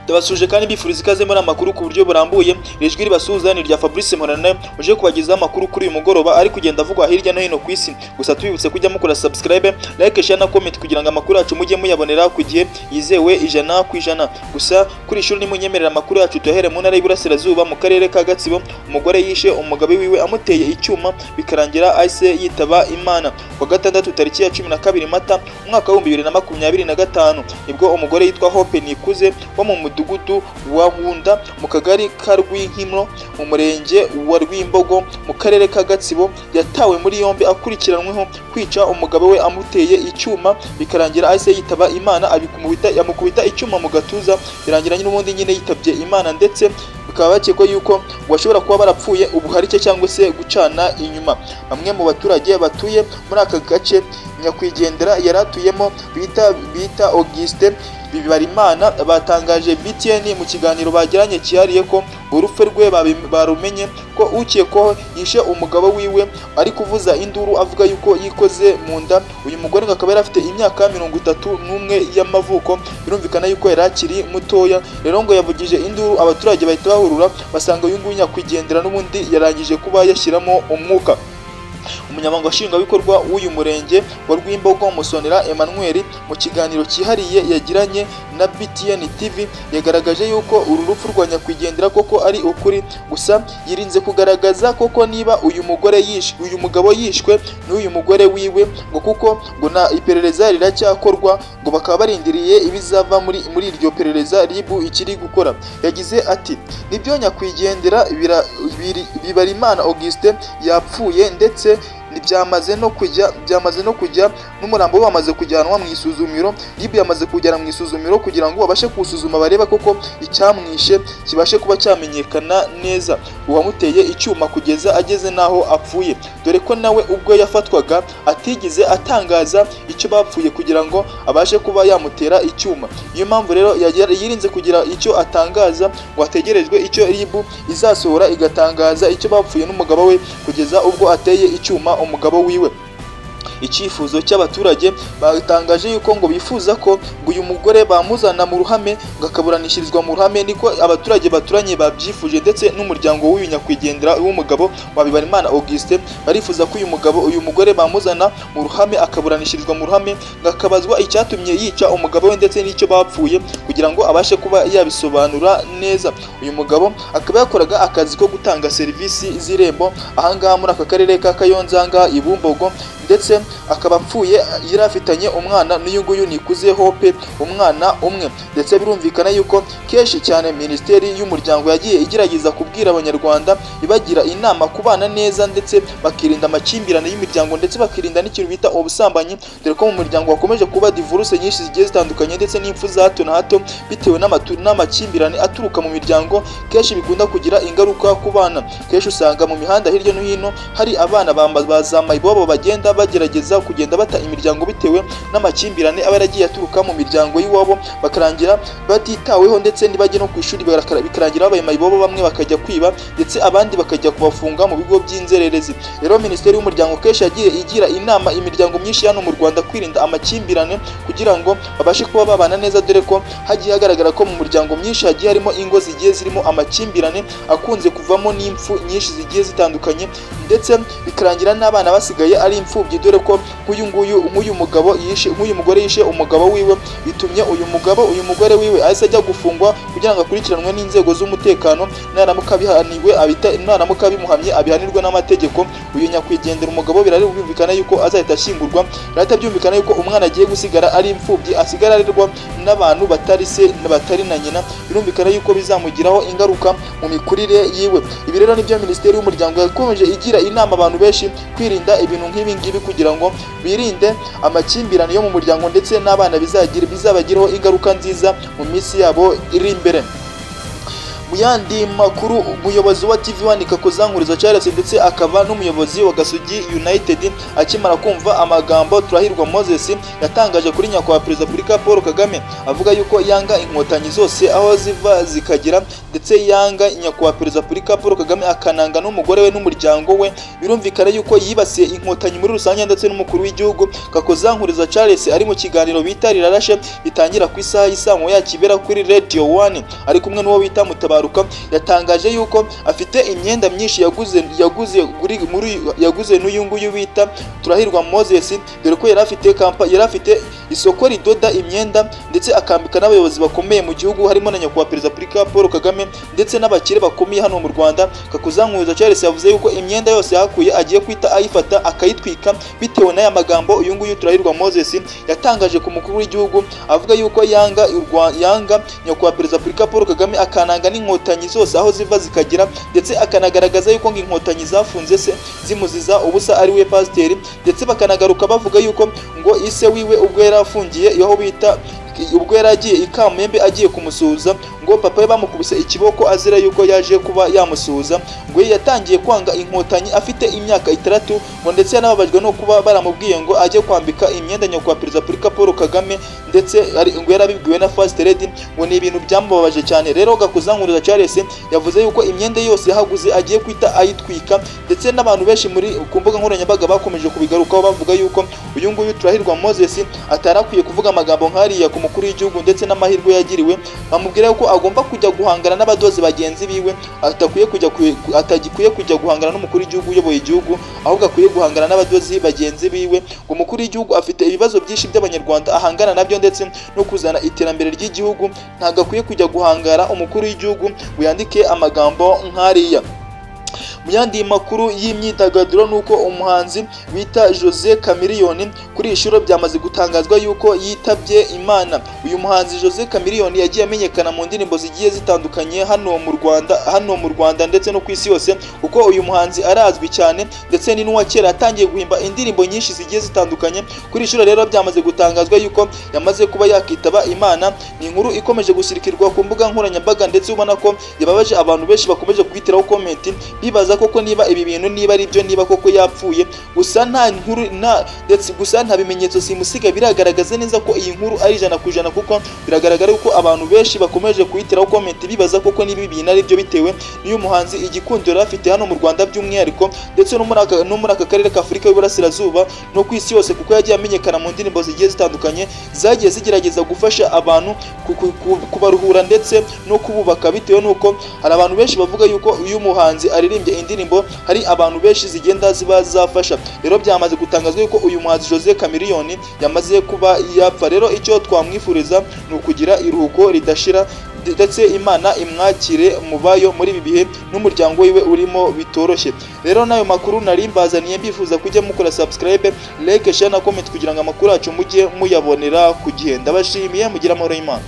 Ndabasuje kandi mbifuriza ikaze muri amakuru ku buryo burambuye. Ijwi ribasuhuza ni rya Fabrice Mporana, uje kubagezaho amakuru kuri uyu mugoroba ari kugenda avugwa hirya no hino ku isi. Gusa tubibutse kujya mukora subscribe, like, share na comment kugira ngo amakuru yacu mujye muyabonera ku gihe, yizewe 100%. Gusa kuri ishuri nimunyemerera amakuru yacu tuyahere mu ntara y'Iburasirazuba, mu karere ka Gatsibo. Umugore yishe umugabo wiwe amuteye icyuma, bikarangira ahise yitaba Imana. Ku wa gatandatu tariki ya 12 Mata umwaka wa 2025, nibwo umugore yitwa Hope Nikuze wo mu mudugudu wa Nkunda, mu kagari ka Rwinkino, mu murenge wa Rwimbogo, mu karere ka Gatsibo, yatawe muri yombi akurikiranweho kwica umugabo we amuteye icyuma, bikarangira ahise yitaba Imana. Abikumubita, yamukubita icyuma mu gatuza, birangira n'ubundi nyine yitabye Imana. Ndetse bikaba bakekwa yuko ngo bashobora kuba barapfuye ubuharike cyangwa se gucana inyuma. Bamwe mu baturage batuye muri aka gace nyakwigendera yari atuyemo bita Auguste Bibarimana batangaje BTN mu kiganiro bagiranye cyihariye ko urupfu rwe barumenye ko ukekwaho yishe umugabo wiwe ari kuvuza induru avuga yuko yikoze mu nda. Uyu mugore ngo akaba yari afite imyaka 31 y'amavuko, birumvikana yuko yari akiri mutoya. Rero ngo yavugije induru, abaturage bahita bahurura basanga uyu nguyu nyakwigendera n'ubundi yarangije kuba yashyiramo umwuka. Umunyamabanga nshingwabikorwa w'uyu murenge wa Rwimbogo, Musonera Emmanuel, mu kiganiro cyihariye yagiranye na BTN TV, yagaragaje yuko uru rupfu rwa nyakwigendera koko ari ukuri. Gusa yirinze kugaragaza koko niba uyu mugore yishwe, uyu mugabo yishwe n'uyu mugore wiwe, ngo kuko ngo na iperereza riracyakorwa, ngo bakaba barindiriye ibizava muri iryo perereza RIB ikiri gukora. Yagize ati: "Nibyo, nyakwigendera Bibarimana Auguste yapfuye, ndetse byamaze no kujya n'umurambo we wamaze kujyanwa mu isuzumiro. RIB yamaze kujyana mu isuzumiro kugira ngo babashe kuwusuzuma, barebe koko icyamwishe kibashe kuba cyamenyekana neza, uwamuteye icyuma kugeza ageze n'aho apfuye, dore ko nawe ubwo yafatwaga atigeze atangaza icyo bapfuye kugira ngo abashe kuba yamutera icyuma. Niyo mpamvu rero yirinze kugira icyo atangaza, ngo ategerejwe icyo RIB izasohora igatangaza icyo bapfuye n'umugabo we kugeza ubwo ateye icyuma umugabo wiwe. Icyifuzo cy'abaturage batangaje yuko ngo bifuza ko ngo uyu mugore bamuzana mu ruhame, ngo akaburanishirizwa mu ruhame. Niko abaturage baturanye babyifuje, ndetse n'umuryango w'uyu nyakwigendera w'umugabo wa Bibarimana Auguste barifuza ko uyu mugabo, uyu mugore bamuzana mu ruhame, akaburanishirizwa mu ruhame, ngo akabazwa icyatumye yica umugabo we ndetse n'icyo bapfuye, kugira ngo abashe kuba yabisobanura neza. Uyu mugabo akaba yakoraga akazi ko gutanga serivisi z'Irembo ahangaha muri aka karere ka Kayonza, ahangaha i Bumbogo, ndetse akaba apfuye yari afitanye umwana n'uyu nguyu Nikuze Hope, umwana umwe. Ndetse birumvikana yuko kenshi cyane Minisiteri y'Umuryango yagiye igerageza kubwira Abanyarwanda, ibagira inama kubana neza, ndetse bakirinda amakimbirane y'imiryango, ndetse bakirinda n'ikintu bita ubusambanyi, dore ko mu muryango hakomeje kuba divorce nyinshi zigiye zitandukanye, ndetse n'impfu za hato na hato bitewe n'amakimbirane aturuka mu miryango, kenshi bikunda kugira ingaruka ku bana. Kenshi usanga mu mihanda hirya no hino hari abana ba mayibobo bagenda bagerageza kugenda bata imiryango bitewe n'amakimbirane aba yaragiye aturuka mu miryango y'iwabo, bakarangira batitaweho, ndetse ntibajye no ku ishuri, bikarangira babaye mayibobo, bamwe bakajya kwiba, ndetse abandi bakajya kubafunga mu bigo by'inzererezi. Rero Minisiteri y'Umuryango kenshi yagiye igira inama imiryango myinshi hano mu Rwanda kwirinda amakimbirane kugira ngo babashe kuba babana neza, dore ko hagiye hagaragara ko mu muryango myinshi hagiye harimo ingo zigiye zirimo amakimbirane akunze kuvamo n'impfu nyinshi zigiye zitandukanye, ndetse bikarangira n'abana basigaye ari imfubyi, dore ko nk'uyu nguyu, nk'uyu mugabo yishe, nk'uyu mugore yishe umugabo wiwe, bitumye uyu mugabo, uyu mugore wiwe ahise ajya gufungwa kugira ngo akurikiranwe n'inzego z'umutekano. Naramuka abihaniwe abita, naramuka bimuhamye abihanirwe n'amategeko. Uyu nyakwigendera umugabo birari byumvikana yuko azahita ashyingurwa, birahita byumvikana yuko umwana agiye gusigara ari imfubyi, asigara arerwa n'abantu batari se, batari na nyina. Birumvikana yuko bizamugiraho ingaruka mu mikurire yiwe. Ibi rero nibyo Minisiteri y'Umuryango yakomeje igira inama abantu benshi, kwirinda ibintu nk'ibi ngibi kugira ngo birinde amakimbirane yo mu muryango, ndetse n'abana bizagira bizabagiraho ingaruka nziza mu minsi yabo iri imbere. Mu yandi makuru, umuyobozi wa TV1 Kakozankuriza Charles ndetse akaba n'umuyobozi wa Gasogi United akimara kumva amagambo Turahirwa Moses yatangaje kuri nyakubahwa Perezida Repubulika Paul Kagame, avuga yuko yanga inkotanyi zose aho ziva zikagera, ndetse yanga nyakubahwa Perezida Repubulika Paul Kagame akananga n'umugore we n'umuryango we. Birumvikana yuko yibasiye inkotanyi muri rusange ndetse n'umukuru w'igihugu. Kakozankuriza Charles ari mu kiganiro bita Rirarashe bitangira ku isaha y'isaa moya kibera kuri Radio 1 ari kumwe n'uwo bita Mutabaruka, yatangaje yuko afite imyenda myinshi yaguze n'uyu nguyu bita Turahirwa Moses, dore ko yari afite isoko ridoda imyenda ndetse akambika n'abayobozi bakomeye mu gihugu harimo na nyakubahwa Perezida Repubulika Paul Kagame ndetse n'abakire bakomeye hano mu Rwanda. Kakozankuriza Charles yavuze yuko imyenda yose yahakuye agiye kwita ayifata akayitwika bitewe n'aya magambo uyu nguyu Turahirwa Moses yatangaje ku mukuru w'igihugu, avuga yuko yanga nyakubahwa Perezida Repubulika Paul Kagame akananga n'inkotanyi zose aho ziva zikagera, ndetse akanagaragaza yuko ngo inkotanyi zafunze se zimuziza ubusa ari we pasiteri, ndetse bakanagaruka bavuga yuko ngo ise wiwe ubwo yari afungiye aho bita ubwo yari agiye i Kamembe agiye kumusuhuza, ngo papa we bamukubise ikiboko azira yuko yaje kuba yamusuhuza. Ngo yatangiye kwanga inkotanyi afite imyaka 6, ngo ndetse yanababajwe no kuba baramubwiye ngo ajye kwambika imyenda nyakubahwa Perezida Repubulika Paul Kagame, ndetse ngo yarabibwiwe na First Lady, ngo ni ibintu byamubabaje cyane. Rero Kakozankuriza Charles yavuze yuko imyenda yose yahaguze agiye kwita ayitwika, ndetse n'abantu benshi muri ku mbuga nkoranyambaga bakomeje kubigarukaho bavuga yuko uyu nguyu Turahirwa Moses atarakwiye kuvuga amagambo nk'ariya ku mukuru w'igihugu ndetse n'amahirwe yagiriwe. Bamubwira yuko agomba kujya guhangana n'abadozi bagenzi biwe, atagikwiye kujya guhangana n'umukuru w'igihugu uyoboye igihugu, ahubwo akwiye guhangana n'abadozi bagenzi biwe. Ngo umukuru w'igihugu afite ibibazo byinshi by'abanyarwanda ahangana nabyo ndetse no kuzana iterambere ry'igihugu, ntabwo akwiye kujya guhangara umukuru w'igihugu ngo yandike amagambo nk'ariya. Mu yandi makuru y'imyidagaduro nuko umuhanzi bita Jose Chameleone kuri ishuro byamaze gutangazwa yuko yitabye Imana. Uyu muhanzi Jose Chameleone yagiye amenyekana mu ndirimbo zigiye zitandukanye hano mu Rwanda ndetse no ku isi yose, kuko uyu muhanzi arazwi cyane ndetse ni n'uwa kera atangiye guhimba indirimbo nyinshi zigiye zitandukanye. Kuri ishuro rero byamaze gutangazwa yuko yamaze kuba yakitaba Imana. Ni inkuru ikomeje gusirikirwa ku mbuga nkoranyambaga ndetse ubona ko yababaje abantu benshi bakomeje kwitiraho comment bibaza koko niba ibi bintu niba ari byo, niba koko yapfuye. Gusa nta nkuru ndetse gusa nta bimenyetso simusiga biragaragaza neza ko iyi nkuru ari 100%, kuko biragaragara ko abantu benshi bakomeje kuyitiraho comment bibaza koko niba ibi bintu ari byo, bitewe n'uyu muhanzi igikundiro afite hano mu Rwanda by'umwihariko ndetse no muri aka karere ka Afurika y'Uburasirazuba no ku isi yose, kuko yagiye amenyekana mu ndirimbo zigiye zitandukanye zagiye zigerageza gufasha abantu kubaruhura ndetse no kububaka, bitewe n'uko hari abantu benshi bavuga yuko uyu muhanzi aririmbye indirimbo hari abantu benshi zigenda ziba zafasha. Rero byamaze gutangazwa yuko uyu muhanzi Jose Chameleone yamaze kuba yapfa. Rero icyo twamwifuriza ni ukugira iruhuko ridashira ndetse Imana imwakire mubayo muri ibi bihe n'umuryango wiwe urimo bitoroshye. Rero nayo makuru nari mbazaniye, mbifuza kujya mukora subscribe, like, share na comment kugira ngo amakuru yacu mujye muyabonera ku gihe. Ndabashimiye, mugira amahoro y'Imana.